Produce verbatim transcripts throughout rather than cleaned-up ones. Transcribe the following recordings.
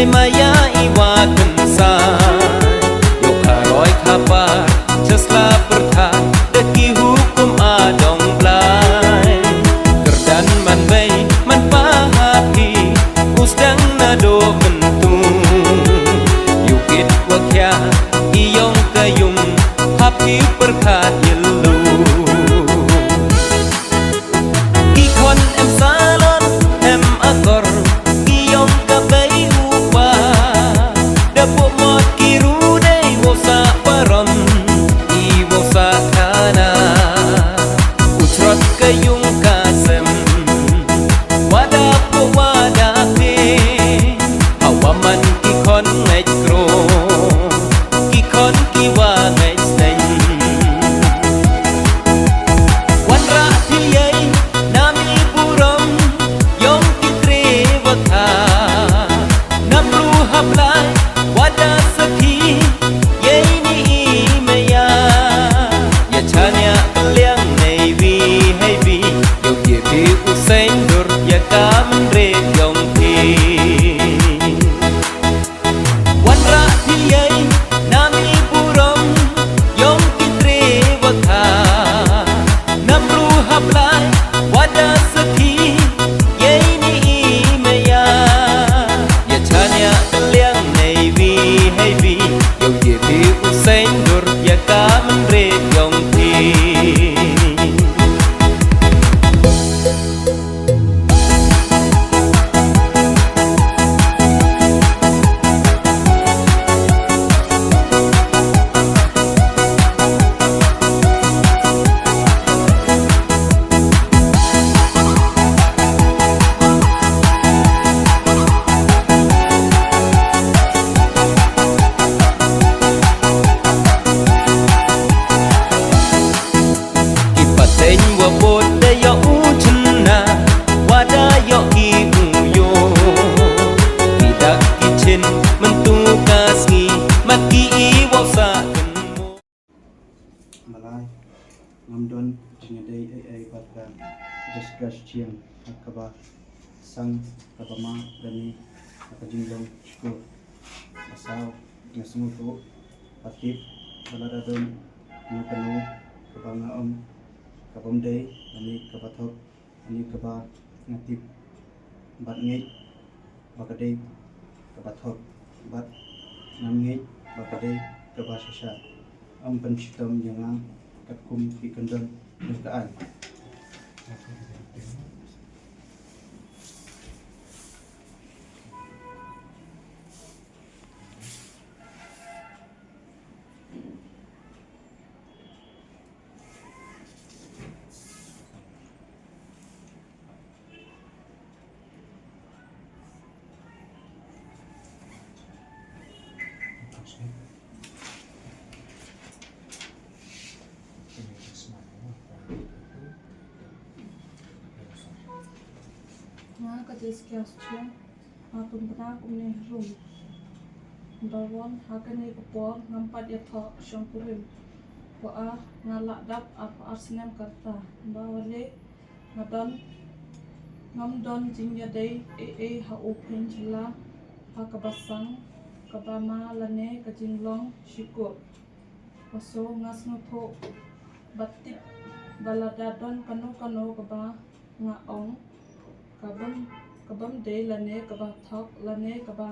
Maya i wa kynsai, yoh kharoi khapar, cha sla pyrthai, da ki hukum adong Blai. Kyrdan man bei, man pa ha phi, u sdang nadooh myntu. Yoh kit wa khia, i yong ka yung, ha phi pyrkhat yallu. Ki khon em salon, em akor, ki yong ka bei u pa. Da booh mot ki ru dei wow sah parom, i wow sah khana. U chrot ka yung ka sem, wa da booh wa da phi. Hawa man ki khon ngeit kro, ki khon ki wa ngeit seng. Wanrah phi yei, na mi burom, yong ki tre wa kha. Na bru ha Blai, wa da sakhi, yei ni i maya. Ya chaniah liang nei wi hei wi, yoh ye phi u seng dur, ya ka mynre yong phi. Wanrah phi yei, na mi burom, yong ki tre wa kha. Na bru ha Blai, wa da sakhi, yei ni i maya. Ya chaniah liang nei wi hei wi, yoh ye phi u seng dur, ya ka mynre yong phi. Ki pateng wa bot da yoh u chynna, wa da yoh ki u yoh. Ki dak ki chin, myntu ka sngi, mat ki i wow sah kynmo. Malai, ngam don jingïadei ei ei bad ka Jessica Schiang, ha kaba sang, kaba ma, lane ha ka jinglong skur. Ba saw, nga sngewthuh, ba tip, ba lada don kano kano kaba nga ong, ka bym dei, lane kaba thok, lane kaba nga tip, bad ngeit ba ka dei kaba thok, bad ngam ngeit ba ka dei kaba shisha. Ym pynshitom ïa nga katkum ki kyndon jong ka aiñ. Nga ka Jessica Schiang. Nga pynbna kumne harum. Ba wan ha kane ka por ngam pat ïathoh shongkurim. Wa ar nga lah dap arphaw ar snem ka rta. Ba wa le nga don, ngam don jingïadei ei ei ha u pynjla, ha kaba sang, kaba ma lane ka jinglong shikut. Wa so nga sngewthuh ba tip ba lada don kano kano kaba nga ong, ka bym, ka bym dei lane kaba thok, lane kaba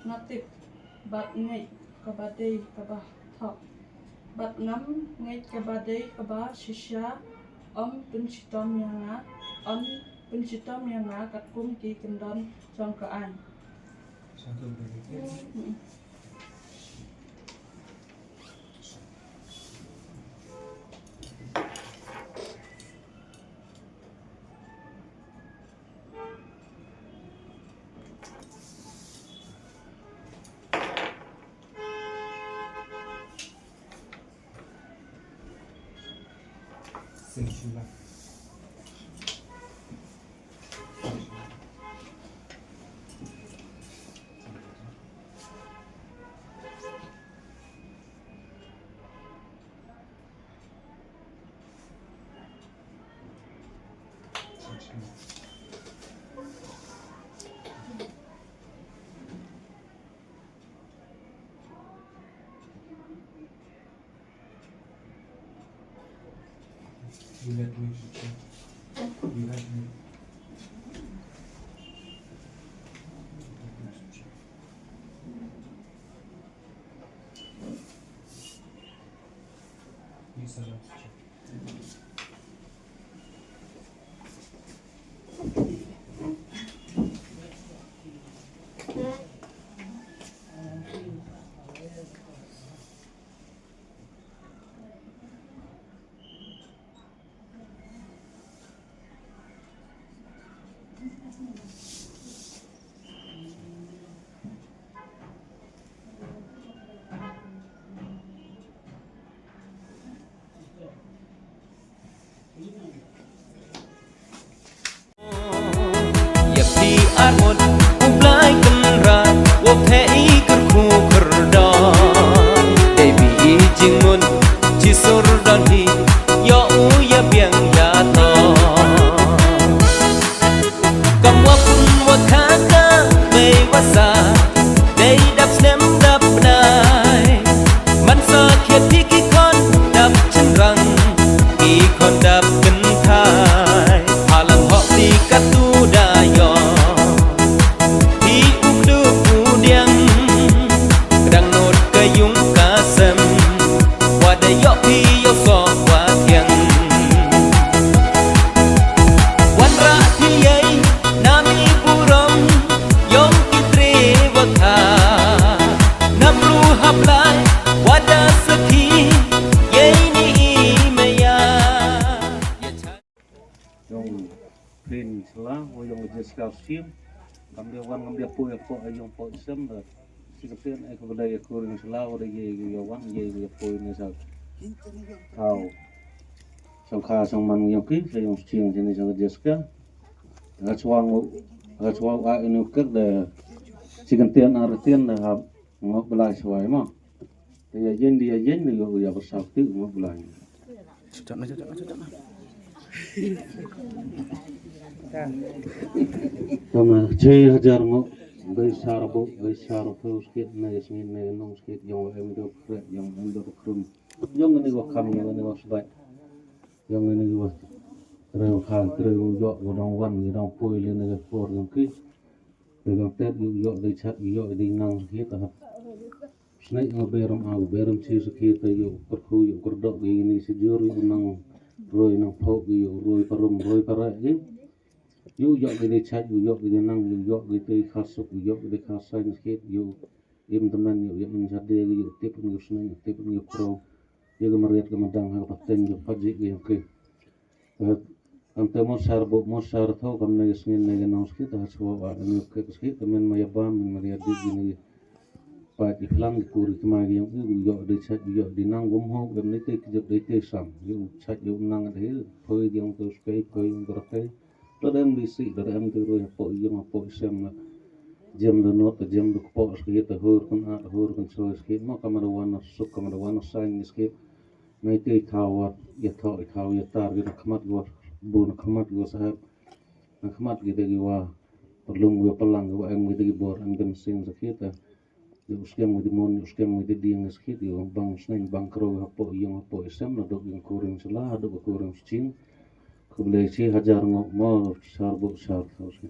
nga tip, bad ngeit kaba dei kaba thok, bad ngam ngeit kaba dei kaba shisha, ym pynshitom ïa nga, ym pynshitom ïa nga katkum ki kyndon jong ka aiñ. You let me switch off. You let me. Please allow switch off. Ya phi arngut u Blai Kynrad, wa phe i kyrkhu kyrdon. Dei bi i jingmut chi sur don hi, yow u ya biang ya to. Kam wa pun wa kha ka bei wa sa, dei dap snem dap bnai. Man sa khiat phi ki khon dap chynrang, ki khon dap kynthai. Halam hok ti katu da yoh, phi u kdu u diang, kdang nud ka yung ka sem. Wa da yoh phi yow soh wa thiang. Wanrah phi yei nam i burom, yong ki tre wa kha. Nam ru hap lai, wa da sakhi, yei ni i maya. Yong Prin Sla, wa yong Jessica Sim, kam dia wan, kam dia poi, poi, yong poi sem da. Chi kyntien e ka Blai ya kur Sla, wa da ye ya wan, ye ya poi ne sa. Thaw. Sang kha, sang man yong ki, sa yong chiang, sini sang Jessica. Ha chwa ngo, ha chwa a inu kek da. Chi kyntien a rtien da hap. Ngok Blai chwa mo. Te ya yen di ya yen di yo ya bersatu Ngok Blai. Cocok na, cocok na, cocok na. Tama, chi hajar ngok, bai sar bo, bai sar tho skit, na ya sngin, na ya nong skit, yong em do krek, yong em do krum. Yong ini wa kam, yong ini wa sbai. Yong ini wa. Treu khan, treu yok, wa dong wan, wa dong poi, le na ya por, yong ki. Te dang tet, yoh, yoh dei chat, yoh dei nang, sakhi ta hap. Snei nga beram au, beram chi, sakhi ta yoh kyrkhu, yoh kyrdok, yoh ini sejur, yoh nang roi, nang phok, yoh roi parum, roi para, yoh. Yoh, yoh dei chat, yoh, yoh dei nang, yoh, yoh dei khasuk, yoh, yoh dei khasain, sakhi, yoh im temen, yoh, yoh im chade, yoh tip, yoh snei, yoh tip, yoh pro. Yoh ka mariat ka madang ha ka pateng, yoh pajik, yoh ki. Eh, ante mo sar bo, mo sar tho, kam na ya sngin na ya nong sakhi ta ha chwa wa, ni ke sakhi ta men ma ya bam, men ma ya dik ni. Pat i phlang ki kur ki kmai ki yong i, yoh dei chat, yoh dei nang, gum ho, em ni te ki jop dei te sam. Yoh chat, yoh nang dei, poi yong to skai, poi yong to rakai. To dem di si, to dem di roi, poi yong, poi sem la. Jem do not, jem do kpo sakhi ta hur kun at, hur kun so sakhi. Mo kam da wan suk, kam da wan sain sakhi. Nai te i thaw wa, ya thaw, i thaw ya tar, ya na khmat wa, bu na khmat wa sahab. Na khmat ki te ki wa, perlung wa palang wa em ki te ki bor, em dem sing sakhi ta. Yoh u skem ki te mon, yoh u skem ki te diang sakhi, yoh bang sneng, bang kro, hapo yong, hapo sem, na dok yong kuring sela, dok kuring sing. Khublei chi hajar ngok mo, sar bo, sar tho si.